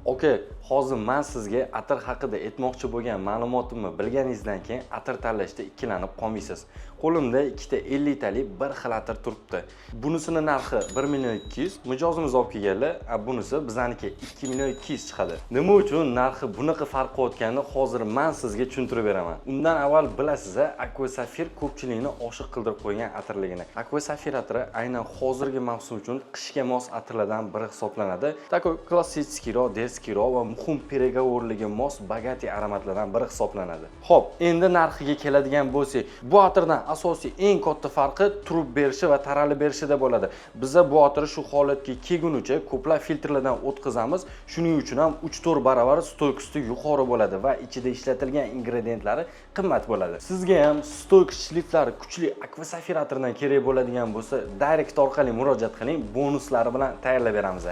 Aka, hozir man sizga atir haqida aytmoqchi bo'lgan ma'lumotimni bilganingizdan keyin atir tanlashda ikkilanib qolmaysiz. Qo'limda ikkita 50 talik bir xil atir turibdi. Bunisini narxi 1 million 200, mijozimiz olib kelganlar, a bunisi bizaniki 2 million 200 chiqadi. Nima uchun narxi bunaqa farq qilayotganini hozir man sizga tushuntirib beraman. Undan avval bilasiz, Aqua Safir ko'pchilikni oshiq qildirib qo'ygan atirligini. Aqua Safir atiri aynan hozirgi mavsum uchun qishga mos atirlardan biri hisoblanadi. Такой классический roq, дерзкий roq va muhim переговор larga mos богатый aromatlardan biri hisoblanadi. Xo'p, endi narxiga keladigan bo'lsak, bu atirdan asosiy eng katta farqi turib berishi va taralib berishida bo'ladi. Biza bu atirni shu holatga kelgunicha ko'plab filtrlardan o'tkazamiz. Shuning uchun ham 3-4 barobar стойкость i yuqori bo'ladi va ichida ishlatilgan ingredientlari qimmat bo'ladi. Sizga ham стойкость шлейф lari kuchli Aqua Safir atirdan kerak bo'ladigan bo'lsa, direct orqali murojaat qiling, bonuslari bilan tayyorlab beramiz.